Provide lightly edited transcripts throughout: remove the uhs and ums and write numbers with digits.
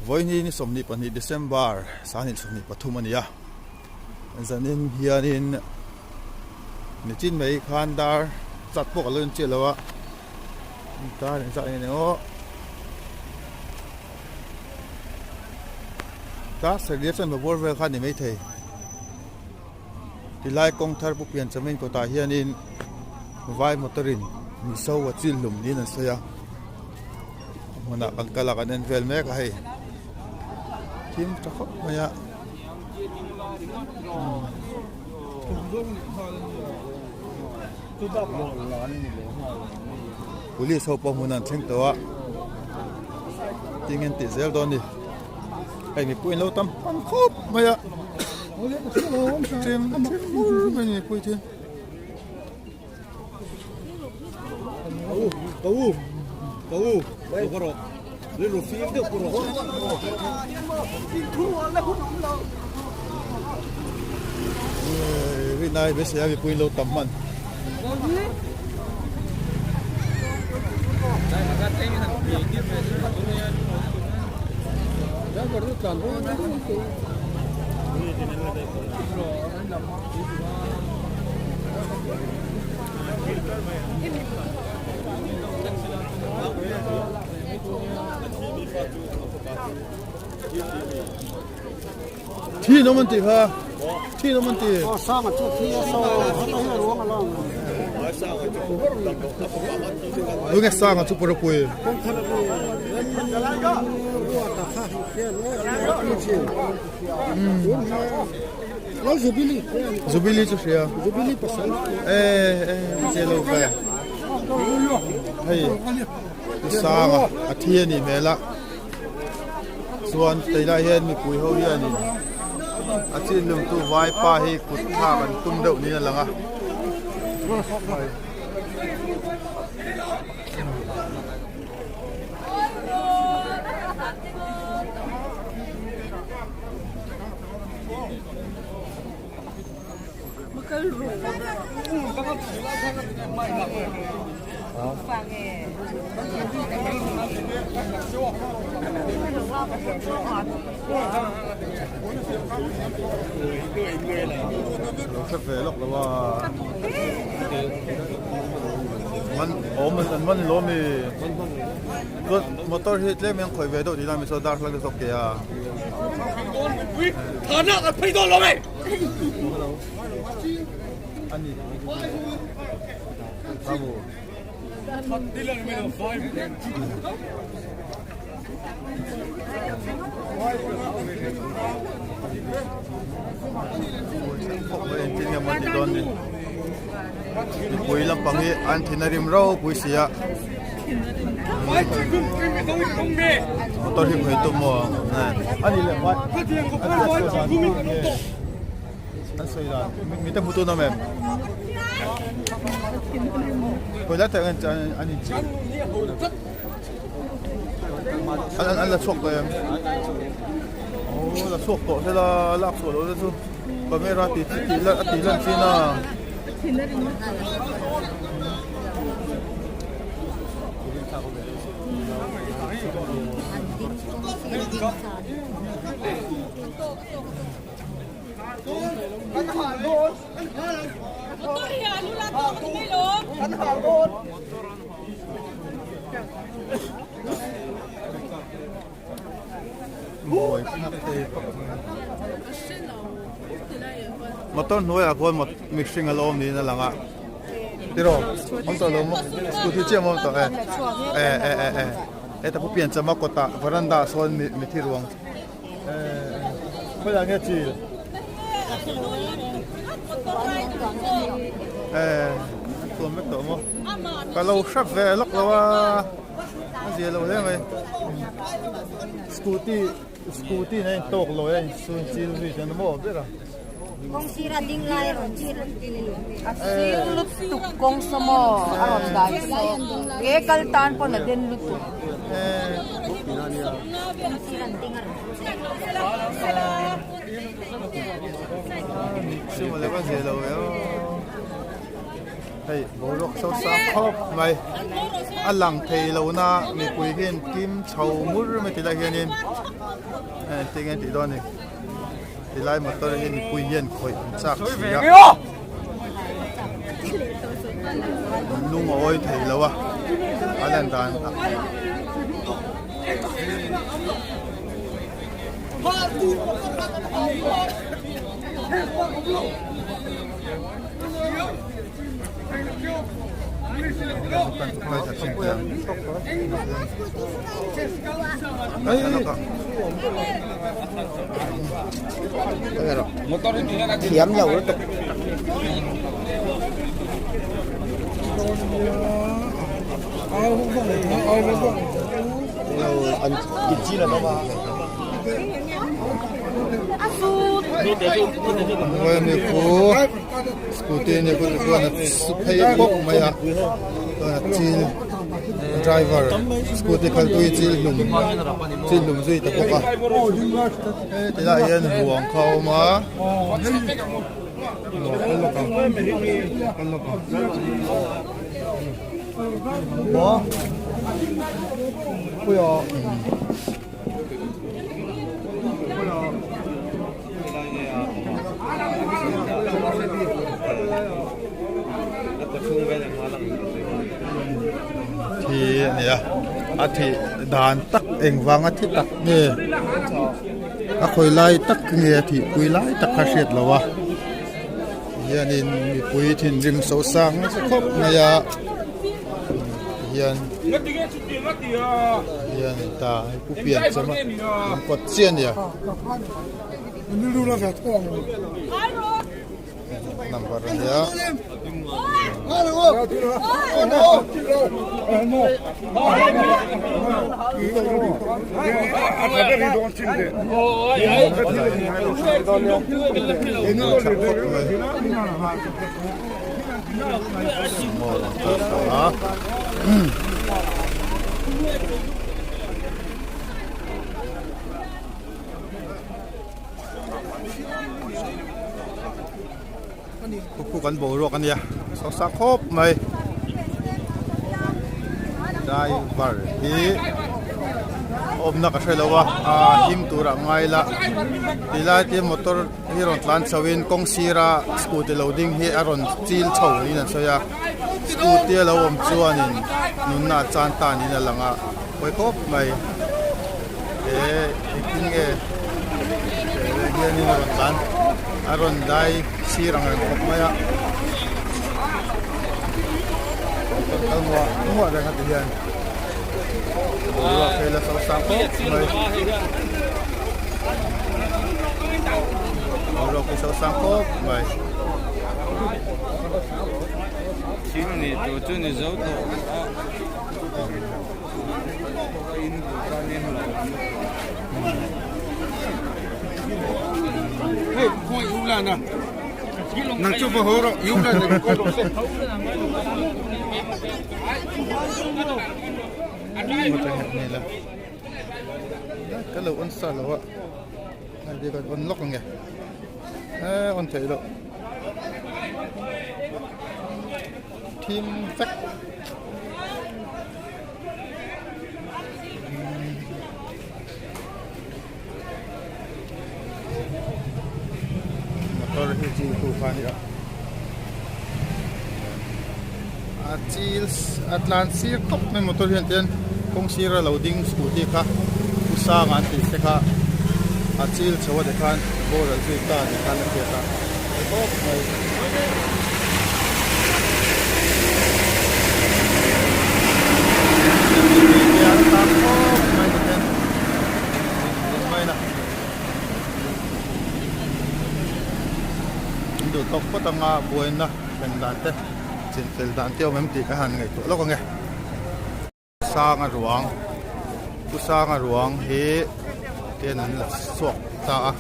Vawiin ni 22 December 2023 a ni a, zanin hianin nichin mai khan dar chat pawh ka lo inchiah lo a, dar engzah nge ni aw dar sarih chuan bawr vel kha a ni maithei. Tilai kawng thar pu pian chamin kawtah hianin vai motor in miso a chil hlum niin an sawi a a hmunah kan kal a kan en vel mek a hei thim tha khawp mai a police ho pawh hmun an thleng tawh a tinge an tih zel dawn a ni. Hei mipui an lo tam hman khawp mai a ṭim ṭim hmur mai a ni mipui te. Rinai beisei a mipui an lo tam hman. Thi an awm an tih kha thi an awm an ti. Tunge sanga chu pawrapui. Jubilee chu hria. E e che lo ve. Hei sanga a thi a nih hmel a. Chuan teilai hian mipui ho hianin a chin lungtu vaipa hi kut thlak an tum deuh niin a lang a. Lo hre ve lawk lo a man awm an man lo ami chuan motor hi tlem hian khawih ve deuh tih lai mi saw darthlalang te zawk ke a. Ani. Mipui lampang hi an thin a rim ropui si a motor hi khawi tum maw An sawi dan mi te hmu tun awm em? Khawi lai tak an an in chih an an la chhuak tawh em? Aw la chhuak tawh se la lak chhuah loh te chu camera tih chi tih lan a tih lan chin a. Motor hnuaiah khuan mihring a la awm niin a lang a tiraw awm tawh lo maw scooty chiah maw awm tawh e e e e e heta pu pianchama kawtah veranda ah sawn mithi ruang. Khawiah nge chil? Eh, an tuam vek tawh maw? Ka lo hrep ve lawk lo a, a zia lo hle mai. Scooty, scooty in a intawk lo a, inchhung chil zui chuan maw ber a. Kawng sira ding lai a rawn chil. A sir lutuk kawng saw maw a rawn dai saw. Ke kal tan pawn a den lutuk. Hei boruak so sang khawp mai. a lang thei lo na mipui hian kim chho ngur mai ti lai hianin engtin nge tih dawn a ni tilai motor hi mipui hian khawih an chak si a lung a awi thei lo a a lan dan Thiam lo lutuk. Scooty a nia chu chuan a su phei bawk mai a chuan a chil driver scooty khalh tu hi chil hlum chil hlum zui ta bawk a heti laiah hian ruang kha a awm a Thi a ni a a thih dan tak engvang a thi tak nge a khawi lai tak nge a thih pui lai tak kha hriat loh a hianin mipui thinrim sosang nasa khawp mai a hian. Hianin ta hei pu pian chama in kawt chiah a nia number a nia. Khukhu kan boruak a nia saw sa khawp mai driver hi awmna ka hre lo a a him turah ngai la tilai te motor hi rawn tlan chho in kawng sira scooty lo ding hi a rawn chil chho niin an sawi a scooty a lo awm chuanin nunna a chan ta niin a lang a pawi khawp mai he engtin nge hianin a rawn tlan a rawn dai sir ang reng khawp mai a kal muah muah reng a ti hian boruak hi la sosang khawp mai. Boruak hi sosang khawp mai. Thil ni tur chu ni zo tawh a. Nang chu va haw rawh, iu lan na kawi rawh se. Ka lo on sa lo a hei kan on lawk ang e eh on theih loh thim vek motor hi chil tu kha a ni a a chil a tlan sir khawp mai motor hian tian kawng sira lo ding scooty kha u sanga an tih te kha a chil chho a tikhan boral zui ta tih khan a hriat a ni khawp mai. Duh tawk phawt anga buaina thlen dan te chin fel dan te awm em tih ka han ngaihtuah lawk ange. Sanga ruang Pu Sanga ruang hi ten an la chhuak ta a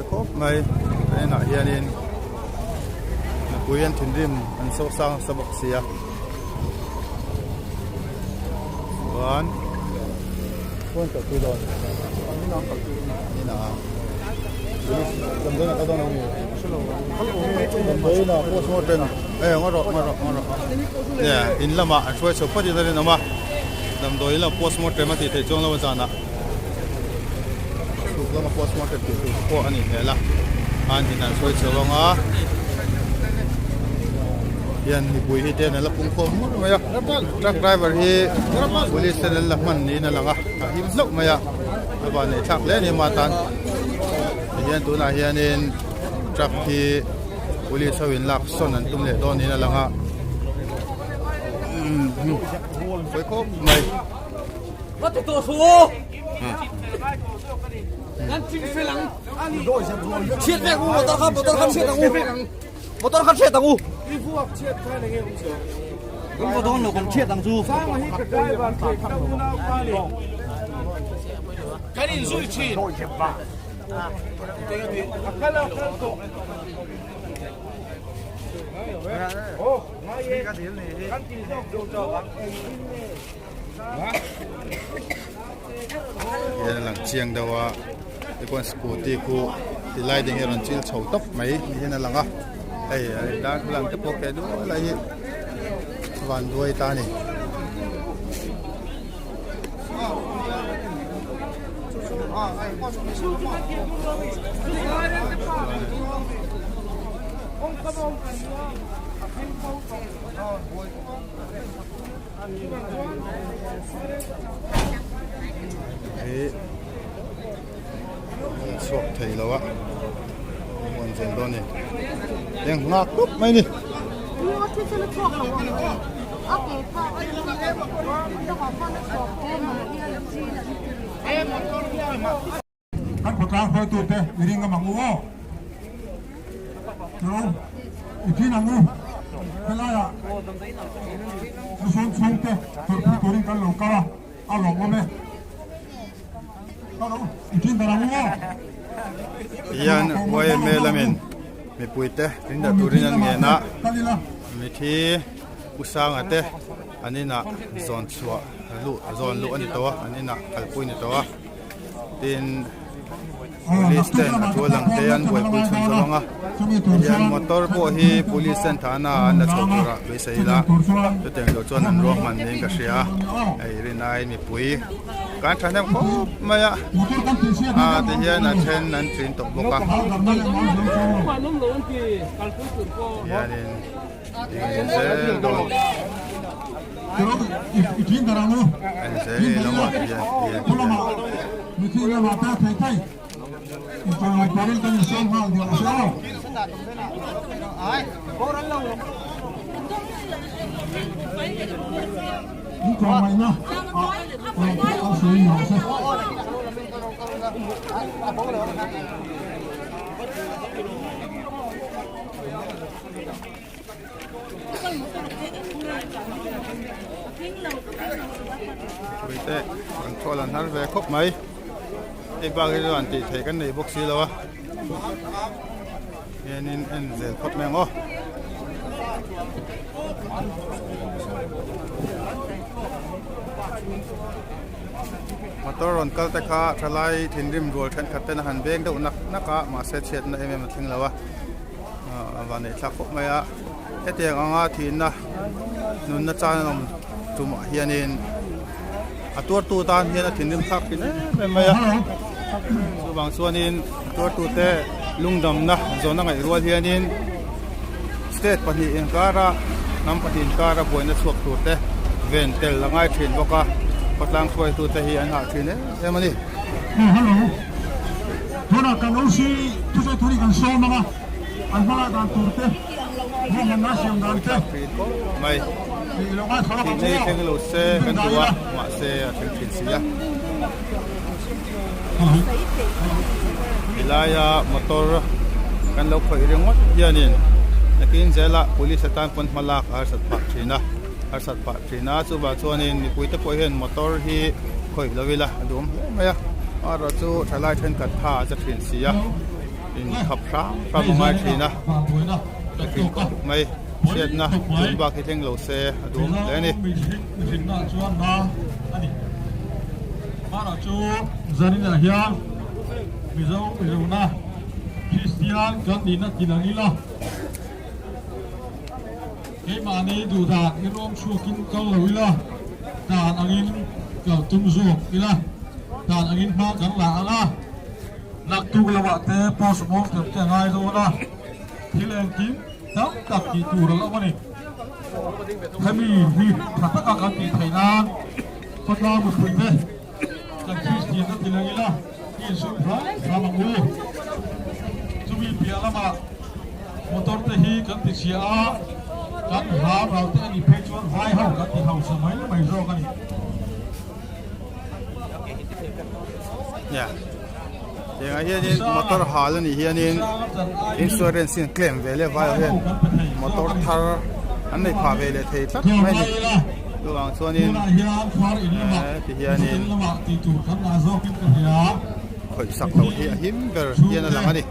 khawp mai a enah hianin mipui an thinrim an sosang nasa bawk si a chuan Damdawiin ah postmortem e ngaw rawh ngaw rawh ngaw rawh nge in lamah an hruai chho phawt in a rinawm a damdawiin lamah postmortem a tih theih chuang lo a zanah chhuk lama postmortem tih tur te pawh a nih hmel a an in an hruai chho ang a hian mipui hi te an la pung khawm hmur mai a truck driver hi police ten an la hman niin a lang a a him hlauh mai a a vanneih thlak hle a ni ama tan. Tihian tunah hianin truck hi police ho in lak sawn an tum leh dawn niin a lang a pawi khawp mai. Hian a lang chiang deuh a tichuan scooty khu ti lai ding hi a rawn chil chho tawp mai ni hian a lang a hei darthlalang te pawh keh duai lai hi van duai ta a ni. Hei an chhuak thei lo a an zel dawn a ni eng nghak tawp mai a ni. Kan khawtlang hruaitute i ring ngam ang u aw. Tiro i thin ang u. Helaiah lusun chhungte tawrhpui turin kan lo kal a, a lawmawm e. Tiro i thin dan ang u aw. Hian YMA lamin mipuite rindah turin an ngen a, mithi U Sanga te an inah zawn chhuah luh zawn luh a ni tawh a, an inah kalpui a ni tawh a. Tin, police ten a tul ang te an buaipui chhun zawk ang a, tihian motor pawh hi police ten thahna an la chho turah beisei ila chutiang lo chuan an ruahman niin ka hria a, hei rinai mipui kan thahnem khawp mai a, ah tihian a then an tling tawh bawk a, tihianin ding zel dawn. Puite control an har ve khawp mai hei bak hi chuan tih theih kan nei bawk si lo a hianin en zel khawp mai ang aw. Motor rawn kal te kha thalai thinrim rual thenkhat ten a han beng deuh nak nak a mahse chhiatna em em a thleng lo a. A van neih thlak khawp mai a hetiang anga thihna nunna chan an awm tumah hianin a tuartu tan hian a thinrim thlak thin em em mai a chuvang chuanin a tuartute lungdamna zawhna ngaih rual hianin state pahnih inkara hnam pahnih inkara buaina chhuak tur te ven tel a ngai thin bawk a khawtlang hruaitute hi an hah thin em em a ni. Tunah kan OC thusawi tur hi kan sawm ang a, an hmalak dan tur te, ruahmanna siam dan te mai i lo ngaithla lawk ang tih chu aw. thleng lo se kan duh a mahse a thleng thin si a tilaia motor kan lo khawih ringawt hianin nakin zela police atan pawn hma lak a harsat phah thin a harsat phah thin a chuvang chuanin mipui te pawh hian motor hi khawih lo ila a duhawm hle mai a amaherawh chu thalai thenkhat tha a za thin si a inkhap hram hram a ngai thin a a thin khawp mai chhiatna chhun bak hi thleng lo se a duhawm hle a ni. Zaninah hian Mizo Mizona Kristian. hian kan nihna tilang ila, keimahni duhdan i rawm chhuakin kal lo ila, dan angin kal tum zawk ila, dan angin hma kan la ang a, naktuk lamah te post mortem te a ngai dawn a, thil engkim tam tak tih tur a la awm a ni. Hemi hi tha taka kan tih theih nan khawtlang mipuite kan Kristian a ti lang ila, i insum hram hram ang u. Chumi piah lamah motor te hi kan ti chhia a, kan hla ral te a nih phei chuan vai ho kan ti hausa mai mai zawk a ni. Nia, tiangah hianin motor hal a nih hianin insurance in claim ve leh vai ah hian motor thar an nei phah ve leh thei tlat mai a ni. Chuvang chuanin eh ti hianin khawih sak loh hi a him ber hian a lang a ni.